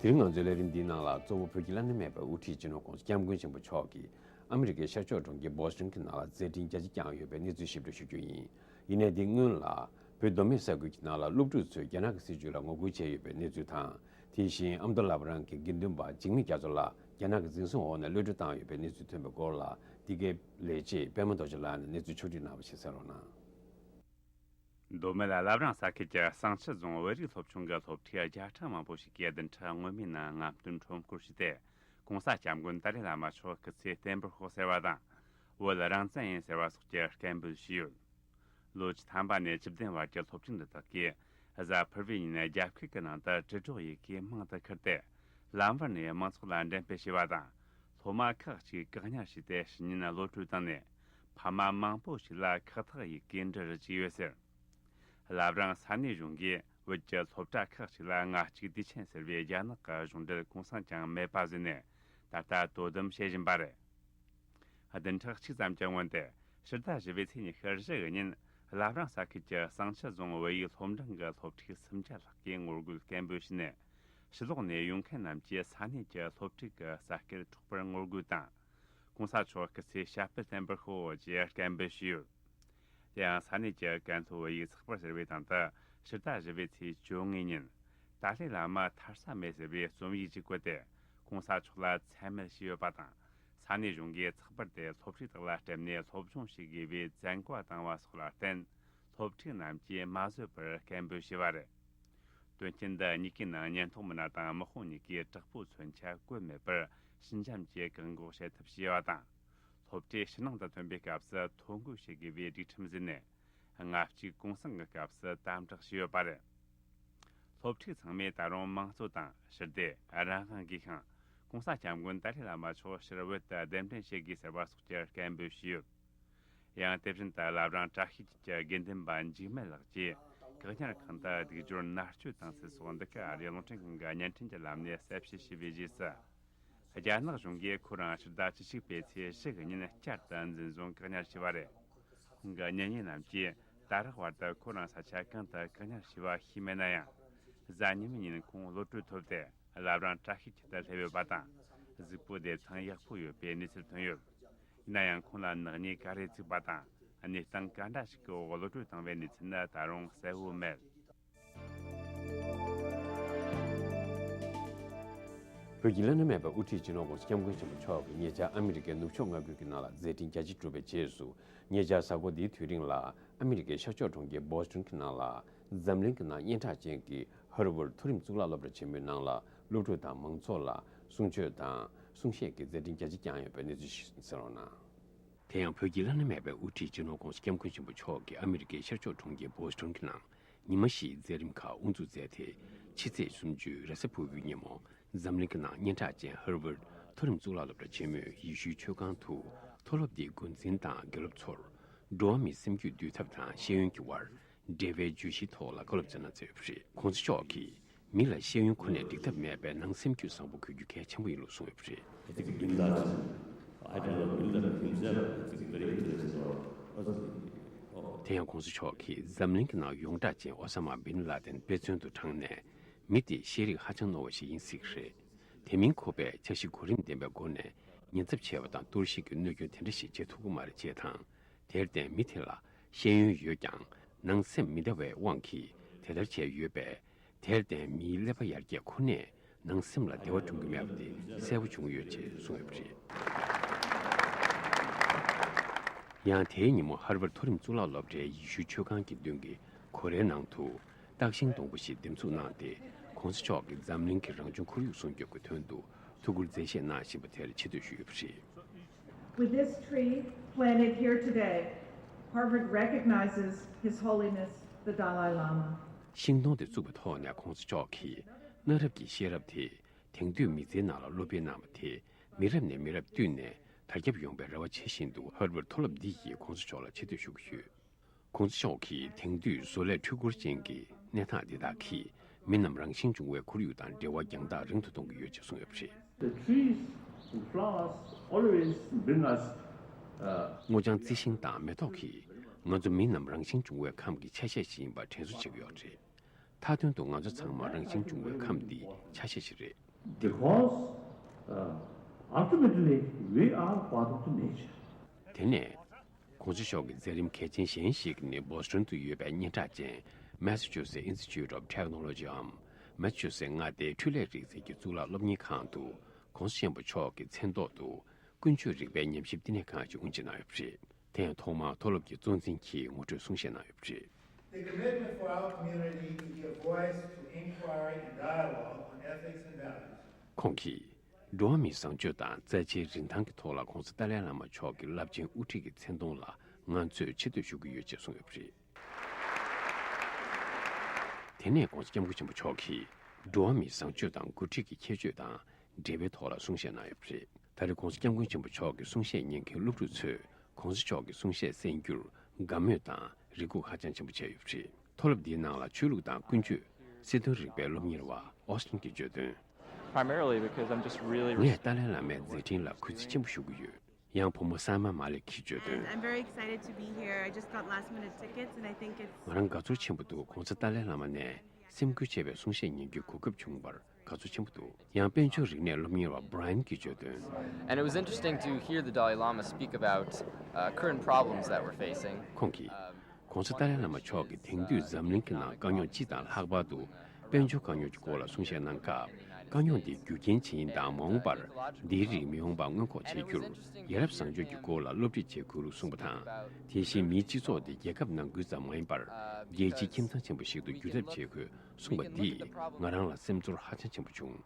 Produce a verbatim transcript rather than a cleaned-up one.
དེ་རིང་ང་ཚོའི་ལས་རིམ་འདིའི་ནང་ལ་གཙོ་བོ་བོད་ཀྱི་བླ་ན་མེད་པའི་དབུ་ཁྲིད་སྤྱི་ནོར་༧གོང་ས་༧སྐྱབས་མགོན་ཆེན་པོ་མཆོག་གིས་ཨ་མི་རི་ཀའི་ཤར་ཕྱོགས་གྲོང་ཁྱེར་བོ་སི་ཊོན་གྱི་ནང་ལ་མཛད་འཕྲིན་རྒྱ་ཆེ་བསྐྱངས་ཡོད་པའི་གནས་ཚུལ་ཞིབ་ཕྲ་ཞུ་རྒྱུ་ཡིན། ཡིན་ནའི་འདི་སྔོན་ལ་བོད་མདོ་སྨད་ས་ཁུལ་གྱི་ནང་ལ་སློབ་ཕྲུག་ཚོས་རྒྱ་ནག་གི་སྲིད་བྱུས་ལ་ངོ་རྒོལ་བྱས་ཡོད་པའི་གནས་ཚུལ་དང་། དེ་བཞིན་ཨ་མདོ་བླ་བྲང་གི་དགེ་འདུན་པ་འཇིགས་མེད་རྒྱ་མཚོ་ལགས་རྒྱ་ནག་གི་འཛིན་བཟུང་འོག་ནས་གློད་གྲོལ་བཏང་ཡོད་པའི་གནས་ཚུལ་ཐོན་པའི་སྐོར་ལ། འདི་གའི་ལས་བྱེད་པད་མ་རྡོ་རྗེ་ལགས་ནས་གནས་ཚུལ་ཕྱོགས་བསྒྲིགས་གནང་བ་ཞིག་གསན་རོགས་གནང་། མདོ་སྨད་བླ་བྲང་ས་ཁུལ་གྱི་བསང་ཆུ་རྫོང་བོད་རིགས་སློབ་ཆུང་གི་སློབ་ཕྲུག་བརྒྱ་ཕྲག་མང་པོ་ཞིག་གིས་བདུན་ཕྲག་སྔོན་མའི་ནང་རྔམ་སྟོན་ཁྲོམ་སྐོར་བྱས་ཏེ། ༧གོང་ས་༧སྐྱབས་མགོན་ཏཱ་ལའི་བླ་མ་མཆོག་སྐུ་ཚེ་བརྟན་པར་ཤོག་ཟེར་བ་དང་། བོད་རང་བཙན་ཡིན་ཟེར་བ་སོགས་ཀྱི་སྐད་འབོད་བྱས་ཡོད། ལོ་བཅུ་ཐམ་པ་ནས་བཅུ་བདུན་བར་གྱི་སློབ་ཕྲུག་འདི་དག་གིས་གཟའ་ཕུར་བུའི་ཉིན་རྒྱ་སྐད་ཀྱི་ནང་དུ་དྲིལ་སྒྲོག་ཡི་གེ་མང་དུ་ཁུར་ཏེ། ལམ་བར་ནས་མང་ཚོགས་ལ་འགྲེམས་སྤེལ་བྱས་པ་དང་། སློབ་མ་ཁག་ཅིག་བཀག་ཉར་བྱས་ཏེ་ཕྱི་ཉིན་གློད་གྲོལ་བཏང་ནས། ཕ་མ་མང་པོ་ཞིག་ལ་ཁག་ཐེག་ཡི་གེ་འབྲི་རུ་བཅུག་ཡོད་ཟེར། བླ་བྲང་ས་གནས་གཞུང་གིས་བོད་ཀྱི་སློབ་གྲྭ་ཁག་ཅིག་ལ་ལྔ་གཅིག་དུས་ཆེན་ཟེར་བའི་རྒྱ་ནག་གི་གཞུང་འབྲེལ་གང་ཟག་ཀྱང་མེད་པ་བཟོས་ནས། ད་ལྟ་དོ་དམ་བྱེད་བཞིན་པ་རེད། བདུན་ཕྲག་གཅིག་ཙམ་གྱི་སྔོན་ཏེ། ཕྱི་ཟླ་བཞི་པའི་ཚེས་ཉི་ཤུ་བཞི་གི་ཉིན། བླ་བྲང་ས་ཁུལ་གྱི་བསང་ཆུ་རྫོང་བོད་ཡིག་སློབ་འབྲིང་གི་སློབ་ཕྲུག་སུམ་བརྒྱ་ལྷག་གིས་ངོ་རྒོལ་སྐད་འབོད་བྱས་ནས། ཕྱི་ལོགས་ནས་ཡོང་མཁན་རྣམས་ཀྱིས་ས་གནས་ཀྱི་སློབ་ཕྲུག་གི་ས་སྐད་འཕྲོག་པར་ངོ་རྒོལ་དང་། ༧གོང་ས་མཆོག་སྐུ་ཚེ་ཞབས་པད་བརྟན་པར་ཤོག་ཅེས་སྐད་འབོད་བྱས་ཡོད། དེ་ཡང་ས་གནས་ཀྱི་ཀན་ལྷོ་བོད་ཡིག་ཚགས་པར་ཟེར་བའི་སྟེང་དུ་ཕྱི་ཟླ་བཞི་པའི་ཚེས་བཅོ་ལྔའི་ཉིན། ཏཱ་ལའི་བླ་མ་ཐར་ས་མེད་ཟེར་བའི་རྩོམ་ཡིག་ཅིག་བཀོད་དེ། ༧གོང་ས་མཆོག་ལ་མཚན་སྨད་བྱས་ཡོད་པ་དང་། ས་གནས་གཞུང་གིས་ཚགས་པར་དེ་སློབ་ཕྲུག་དག་ལ་སྤྲད་ནས་སློབ་སྦྱོང་བྱེད་དགོས་པའི་བཙན་བཀའ་བཏང་བ་སོགས་ལ་བརྟེན། སློབ་ཕྲུག་རྣམས་ཀྱིས་མ་བཟོད་པར་སྐད་འབོད་བྱས་པ་རེད། དོན་རྐྱེན་འདི་གཉིས་ཀའི་ནང་ཉེན་རྟོག་མི་སྣ་དང་དམག་དཔུང་གཉིས་ཀས་དྲག་པོའི་མཚོན་ཆ་བཀོལ་མེད་པར་ཞི་འཇམ་གྱིས་བཀག་འགོག་བྱེད་ཐབས་བྱས་པ་དང་། སློབ་གྲྭའི་ཕྱི་ནང་དུ་ཐོན་པའི་སྐབས་སུ་ཐོ་འགོད་བྱེད་དགོས་པའི་སྒྲིག་ཁྲིམས་བཟོས་ནས། ལྔ་གཅིག་གུང་སེང་གི་སྐབས་སུ་དམ་དྲག་བྱས་ཡོད་པ་རེད། སློབ་ཕྲུག་ཚང་མས་ད་རུང་དམངས་གཙོ་དང་ཞི་བདེ། རང་དབང་གི་ཤིང་། ༧གོང་ས་༧སྐྱབས་མགོན་ཏཱ་ལའི་བླ་མ་མཆོག་ཕྱིར་བོད་དུ་གདན་འདྲེན་བྱེད་དགོས་ཟེར་བ་སོགས་ཀྱི་སྐད་འབོད་བྱས་ཡོད། ཡང་དེ་བཞིན་དུ་བླ་བྲང་བཀྲ་ཤིས་ཀྱི་དགེ་འདུན་པ་འཇིགས་མེད་ལགས་ཀྱིས་བཀག་ཉར་ཁང་དུ་སྡིག་སྦྱོར་མནར་གཅོད་བཏང་ཚུལ་སོགས་འདི་ག་རེད། རླུང་འཕྲིན་ཁང་གི་བརྙན་འཕྲིན་གྱི་ལམ་ནས་གསལ་བཤད་བྱས་པའི་རྗེས་སུ། རྒྱ་ནག་གཞུང་གིས་ཁོ་རང་ཕྱི་ཟླ་བཅུ་གཅིག་པའི་ཚེས་བཞི་གི་ཉིན་བསྐྱར་དུ་འཛིན་བཟུང་བཀག་ཉར་བྱས་པ་རེད། ཁོང་གི་གཉེན་ཉེ་རྣམས་ཀྱིས་ད་རག་བར་དུ་ཁོ་རང་ས་ཆ་གང་དུ་བཀག་ཉར་བྱས་པ་ཤེས་མེད་ན་ཡང་། གཟའ་ཉི་མའི་ཉིན་ཁོང་གློད་གྲོལ་ཐོབ་སྟེ། བླ་བྲང་བཀྲ་ཤིས་འཁྱིལ་དུ་སླེབས་ཡོད་པ་དང་། གཟུགས་པོ་བདེ་ཐང་ཡག་པོ་ཡོད་པའི་གནས་ཚུལ་ཐོན་ཡོད། ཡིན་ན་ཡང་ཁོང་ལ་ནག་ཉེས་ག་རེ་བཙུགས་པ་དང་། གནས་སྟངས་ག་འདྲ་ཞིག་གི་འོག་གློད་གྲོལ་བཏང་བའི་གནས་ཚུལ་ནི་ད་རུང་གསལ་བོ་མེད། བོད་ཀྱི་བླ་ན་མེད་པའི་དབུ་ཁྲིད་སྤྱི་ནོར་༧གོང་ས་༧སྐྱབས་མགོན་ཆེན་པོ་མཆོག་གིས་ཉེ་ཆར་ཨ་མི་རི་ཀའི་ནུབ་ཕྱོགས་མངའ་ཁུལ་གྱི་ནང་ལ་མཛད་འཕྲིན་རྒྱ་ཆེ་བསྒྲུབས་པའི་རྗེས་སུ། ཉེ་ཆར་གཟའ་འཁོར་འདིའི་དུས་རིང་ལ་ཨ་མི་རི་ཀའི་ཤར་ཕྱོགས་གྲོང་ཁྱེར་བོ་སི་ཊོན་གྱི་ནང་ལ། འཛམ་གླིང་གི་ནང་སྙན་གྲགས་ཅན་གྱི་ཧར་ཝརཌ་མཐོ་རིམ་གཙུག་ལག་སློབ་གྲྭ་ཆེན་མོའི་ནང་ལ་སློབ་ཕྲུག་དང་མང་ཚོགས་ལ་གསུང་ཆོས་དང་གསུང་བཤད་ཀྱི་མཛད་འཕྲིན་རྒྱ་ཆེ་བསྐྱངས་ཡོད་པའི་གནས་ཚུལ་ཞིག་གསན་རོགས་གནང་། དེ་ཡང་བོད་ཀྱི་བླ་ན་མེད་པའི་དབུ་ཁྲིད་སྤྱི་ནོར་༧གོང་ས་༧སྐྱབས་མགོན་ཆེན་པོ་མཆོག་གིས་ཨ་མི་རི་ཀའི་ཤར་ཕྱོགས་གྲོང་ཁྱེར་བོ་སི་ཊོན་གྱི་ནང་ཉི་མ་བཞིའི་མཛད་རིམ་ཁག་དབུ་འཛུགས་མཛད་དེ། ཕྱི་ཚེས་སུམ་ཅུ་རེས་གཟའ་ཕུར་བུའི་ཉིན་མོ་འཛམ་གླིང་གི་ནང་སྙན་གྲགས་ཅན་ཧར་ཝརཌ་མཐོ་རིམ་གཙུག་ལག་སློབ་གྲྭ་ཆེན་མོའི་ཡེ་ཤུའི་ཆོས་ཁང་དུ་མཐོ་སློབ་འདིའི་འགོ་འཛིན་དང་དགེ་སློབ་ཚོར་འགྲོ་བ་མིའི་སེམས་རྒྱུད་འདུལ་ཐབས་དང་ཤེས་ཡོན་གྱི་དབར་འབྲེལ་བའི་བརྗོད་གཞིའི་ཐོག་ལ་བཀའ་སློབ་སྩལ་གནང་མཛད་ཡོད་པ་རེད། ༧གོང་ས་མཆོག་གིས་མི་ལ་ཤེས་ཡོན་ཁོ་ནས་འགྲིག་ཐབས་མེད་པའི་ནང་སེམས་རྒྱུད་བཟང་པོ་དགོས་རྒྱུ་གལ་ཆེན་པོ་ཡིན་ལུགས་གསུངས་ཡོད་པ་རེད། I think Bin Laden, I don't know, Bin Laden himself, I think very interesting or possibly དེ་ཡང་༧གོང་ས་མཆོག་གིས་འཛམ་གླིང་གི་ནང་ཡོངས་གྲགས་ཅན་ཨོ་ས་མ་བིན་ལ་དན་དཔེ་མཚོན་དུ་དྲངས་ནས། མི་དེ་ཤེས་རིག་ཧ་ཅང་རྣོ་བ་ཞིག་ཡིན་སྲིད་ཀྱི་རེད། དེ་མིན་ཁོ་པས་འཆར་གཞི་གོ་རིམ་ལྡན་པའི་སྒོ་ནས་ཉེན་ཚབས་ཆེ་བ་དང་གཏོར་བཤིག་གི་གནོད་སྐྱོན་དེ་འདྲ་ཞིག་བྱེད་ཐུབ་ཀྱི་མ་རེད་ཅེས་དང་། དེར་བརྟེན་མི་དེ་ལ་ཤེས་ཡོན་ཡོད་ཀྱང་ནང་སེམས་མི་བདེ་བའི་དབང་གིས་དེ་ལྟར་བྱས་ཡོད་པས། དེར་བརྟེན་མིའི་ཀླད་པ་ཡར་རྒྱས་ཁོ་ནས་ནང་སེམས་ལ་བདེ་བ་འབྱུང་གི་མེད་པ་དེ་གསལ་པོ་བྱུང་ཡོད་ཅེས་གསུངས་ཡོད་པ་རེད། ཡང་དེའི་ཉིན་མོ་ཧར་ཝརཌ་མཐོ་རིམ་གཙུག་ལག་སློབ་གྲྭའི་ཡེ་ཤུའི་ཆོས་ཁང་གི་མདུན་གྱི་སྒོ་རའི་ནང་དུ་སྟག་ཤིང་སྡོང་པོ་ཞིག་འདེབས་འཛུགས་གནང་སྟེ། ༧གོང་ས་མཆོག་གིས་འཛམ་གླིང་གི་རང་བྱུང་ཁོར་ཡུག་སྲུང་སྐྱོབ་ཀྱི་དོན་དུ་ཐུགས་ཁུར་མཛད་བཞེས་གནང་བཞིན་པ་དེར་ཆེ་བསྟོད་ཞུས་ཡོད་པ་རེད། With this tree planted here today, Harvard recognizes His Holiness the Dalai Lama. ཤིང་སྡོང་དེ་བཙུགས་པའི་ཐོག་ནས་༧གོང་ས་མཆོག་གིས་གནའ་རབས་ཀྱི་ཤེས་རབ་དེ་དེང་དུས་མི་ཚེའི་ནང་ལ་སློབ་སྤེལ་གནང་བ་དེ་མི་རབས་ནས་མི་རབས་བསྟུད་ནས་དར་ཁྱབ་ཡོང་བའི་རེ་བ་ཆེ་བཞིན་དུ། ཧར་ཝརཌ་མཐོ་སློབ་འདི་ཡིས་༧གོང་ས་མཆོག་ལ་ཆེ་བསྟོད་ཞུ་གི་ཡོད། ༧གོང་ས་མཆོག་གིས་དེང་དུས་བཟོ་ལས་འཕྲུལ་འཁོར་ཅན་གྱི་གནས་སྟངས་འདི་དག་གིས་མི་རྣམས་རང་བཞིན་བྱུང་བའི་ཁོར་ཡུག་དང་འབྲེལ་བ་རྒྱང་ཐག་རིང་དུ་གཏོང་གི་ཡོད་ཅེས་གསུངས་ཡོད་པ་རེད། The trees and flowers always bring us, uh, སྔོ་ལྗང་རྩི་ཤིང་དང་མེ་ཏོག་གིས་ང་ཚོ་མི་རྣམས་རང་བཞིན་བྱུང་བའི་ཁམས་ཀྱི་ཆ་ཤས་ཤིག་ཡིན་པར་དྲན་གསོ་བྱེད་ཀྱི་ཡོད་རེད། མཐའ་དོན་དུ་ང་ཚོ་ཚང་མ་རང་བཞིན་བྱུང་བའི་ཁམས་འདིའི་ཆ་ཤས་ཤིག་རེད། Because uh, ultimately we are part of the nature. དེ་ནས་༸གོང་ས་མཆོག་གི་མཛད་རིམ་གལ་ཆེན་གཞན་ཞིག་ནི་བོ་སི་ཊོན་དུ་ཡོད་པའི་སྙན་གྲགས་ཅན་Massachusetts Institute of Technology འམ་མེ་ས་ཆུ་སེ་མངའ་སྡེའི་འཕྲུལ་ལས་རིག་རྩལ་གྱི་གཙུག་ལག་སློབ་གཉེར་ཁང་དུ་༸གོང་ས་ཆེན་པོ་མཆོག་གི་མཚན་ཐོག་ཏུ་ཀུན་སྤྱོད་རིག་པའི་ཉམས་ཞིབ་བསྟི་གནས་ཁང་ཞིག་དབུ་འབྱེད་གནང་ཡོད་པ་རེད། དེ་ཡང་ཐོག་མར་མཐོ་སློབ་ཀྱི་གཙོ་འཛིན་གྱིས་ངོ་སྤྲོད་གསུང་བཤད་གནང་ཡོད་པ་རེད། The commitment for our community to give voice to inquiry and dialogue on ethics and values. ཁོང་གིས། འགྲོ་བ་མིའི་བཟང་སྤྱོད་དང་རྩ་ཆེའི་རིན་ཐང་གི་ཐོག་ལ་༸གོང་ས་ཏཱ་ལའི་བླ་མ་མཆོག་གི་རླབས་ཆེན་དབུ་ཁྲིད་ཀྱི་མཚན་མཐོང་ལ་ང་ཚོས་ཆེ་བསྟོད་ཞུ་གི་ཡོད་ཅེས་གསུངས་ཡོད་པ་རེད། དེ་ནས་༸གོང་ས་༸སྐྱབས་མགོན་ཆེན་པོ་མཆོག་གིས་འགྲོ་བ་མིའི་བཟང་སྤྱོད་དང་འགོ་ཁྲིད་ཀྱི་ཁྱད་ཆོས་དང་འབྲེལ་བའི་ཐོག་ལ་གསུང་བཤད་གནང་ཡོད་པ་རེད། ད་རེས་༸གོང་ས་༸སྐྱབས་མགོན་ཆེན་པོ་མཆོག་གི་གསུང་བཤད་ཉན་མཁན་སློབ་ཕྲུག་ཚོས་༸གོང་ས་མཆོག་གི་གསུང་བཤད་གསན་རྒྱུར་དགའ་མོས་དང་རེ་སྒུག་ཧ་ཅང་ཆེན་པོ་བྱས་ཡོད་པ་རེད། མཐོ་སློབ་འདིའི་ནང་ལ་ཆོས་ལུགས་དང་ཀུན་སྤྱོད་སྲིད་དོན་རིག་པའི་སློབ་གཉེར་བ་ཨོ་སི་ཊིན་གྱིས་བརྗོད་དོན། Primarily because I'm just really ངས་ཏཱ་ལའི་བླ་མའི་མཛད་འཕྲིན་ལ་གུས་བརྩི་ཆེན་པོ་ཞུ་གི་ཡོད། ཡང་བུ་མོ་སཱ་མ་མ་ལིག་གིས་བརྗོད་དོན། And I'm very excited to be here. I just got last minute tickets and I think it's ང་རང་དགའ་ཚོར་ཆེན་པོ་འདུག ༸གོང་ས་ཏཱ་ལའི་བླ་མ་ནས་སེམས་འགུལ་ཆེ་བའི་གསུང་བཤད་ཉན་རྒྱུའི་གོ་སྐབས་བྱུང་བར་དགའ་ཚོར་ཆེན་པོ་འདུག་ཡང་དཔལ་འབྱོར་རིག་གནས་སློབ་གཉེར་བ་བྷ་ར་ཡན་གྱིས་བརྗོད་དོན། And it was interesting to hear the Dalai Lama speak about uh, current problems that we're facing. ཁོང་གིས། ༸གོང་ས་ཏཱ་ལའི་བླ་མ་མཆོག་གིས་དེང་དུས་འཛམ་གླིང་གི་ནང་དཀའ་རྙོག་སྤྱི་དང་ལྷག་པར་དུ་དཔལ་འབྱོར་དཀའ་རྙོག་གི་སྐོར་ལ་གསུང་བཤད་གནང་སྐབས། དཀའ་རྙོག་འདི་རྒྱུ་རྐྱེན་ཇི་ཡིན་དང་མ་འོངས་པར་འདིའི་རིགས་མི་འོང་བ་སྔོན་འགོག་བྱེད་རྒྱུར་ཡ་རབས་བཟང་སྤྱོད་ཀྱི་སྐོར་ལ་སློབ་ཁྲིད་བྱེད་དགོས་ལུགས་གསུངས་པ་དང་། དེ་བཞིན་མིའི་སྤྱི་ཚོགས་འདི་རྒྱལ་ཁབ་ནང་ཁུལ་ཙམ་མ་ཡིན་པར་རྒྱལ་སྤྱིའི་ཁྱིམ་ཚང་ཆེན་པོ་ཞིག་ཏུ་འགྱུར་ཐབས་བྱེད་དགོས་གསུངས་པ་འདིས་ང་རང་ལ་སེམས་ཚོར་ཧ་ཅང་ཆེན་པོ་བྱུང་